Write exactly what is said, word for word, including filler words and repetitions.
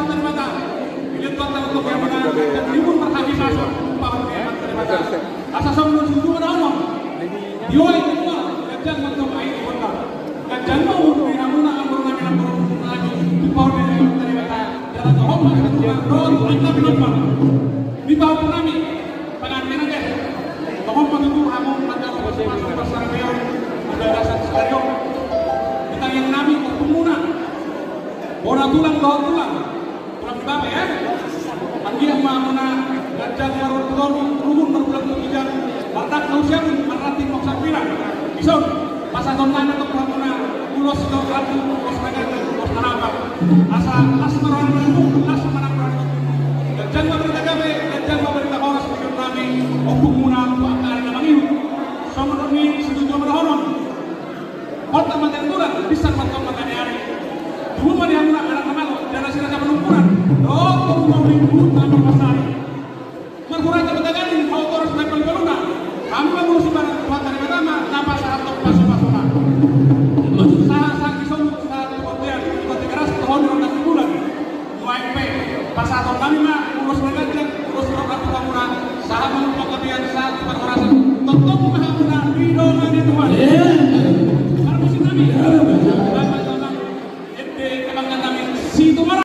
Debata. Dilihat Tuhan tahu untuk yang mana, dan timbul marhahipason, paman Debata. Asa songon situtu ma dohonon. Dio i tua, ganjang ma tong ai di kota. Ganjang ma umur di hamuna, umur nami, umur nami, di paman Debata. Jala toho ma situtu ma dohot ai nami nomor. Di paman nami. Pangan mena ge. Toho ma tutu hamu manjalo pasu-pasu parsaripeon, di bagasan sadari on. Di tangiang nami, ompungmuna. Bona tulang dohot tulang. Tulang ni bapa ya. Anggiat ma hamuna ganjang marumur, ruhun marbulan tu ginjang. Martangkang siapun, marranting maksapira. Dison. Pasahaton nami tu hamuna, ulos do ratu, ulos na ganjang, ulos na rapa. Asa las ma roha ni tulang, las ma nang roha ni tulang. Ganjang ma barita gabe, ganjang ma barita horas di hita nami, ompungmuna tu angka ari na mangihut. Songon on ni situtu ma dohonon. Hot ma tangan tulang, bisa ma tong ma tani ari. Tubu ma di hamuna anak na malo, jala si raja panungkunan. Dohot tubu ma di hita nami pasari. Marhurata ma tangan ni, hau toras na palu-paluna. Hami mangurusi barang Tuhan dari pertama, na pasahathon pasu-pasuna. Sahat-sahat ni solut, sahat tu bontean, tu Tigaras, tu Hondro, dan tu Bulan. Nuaeng pe, pasahaton nami ma, ulos na ganjang, ulos na rap tu hamuna, sahat ma tu panggabean, sahat tu parhorasan. Tongtong ma hamuna, ridho ma di Tuhan.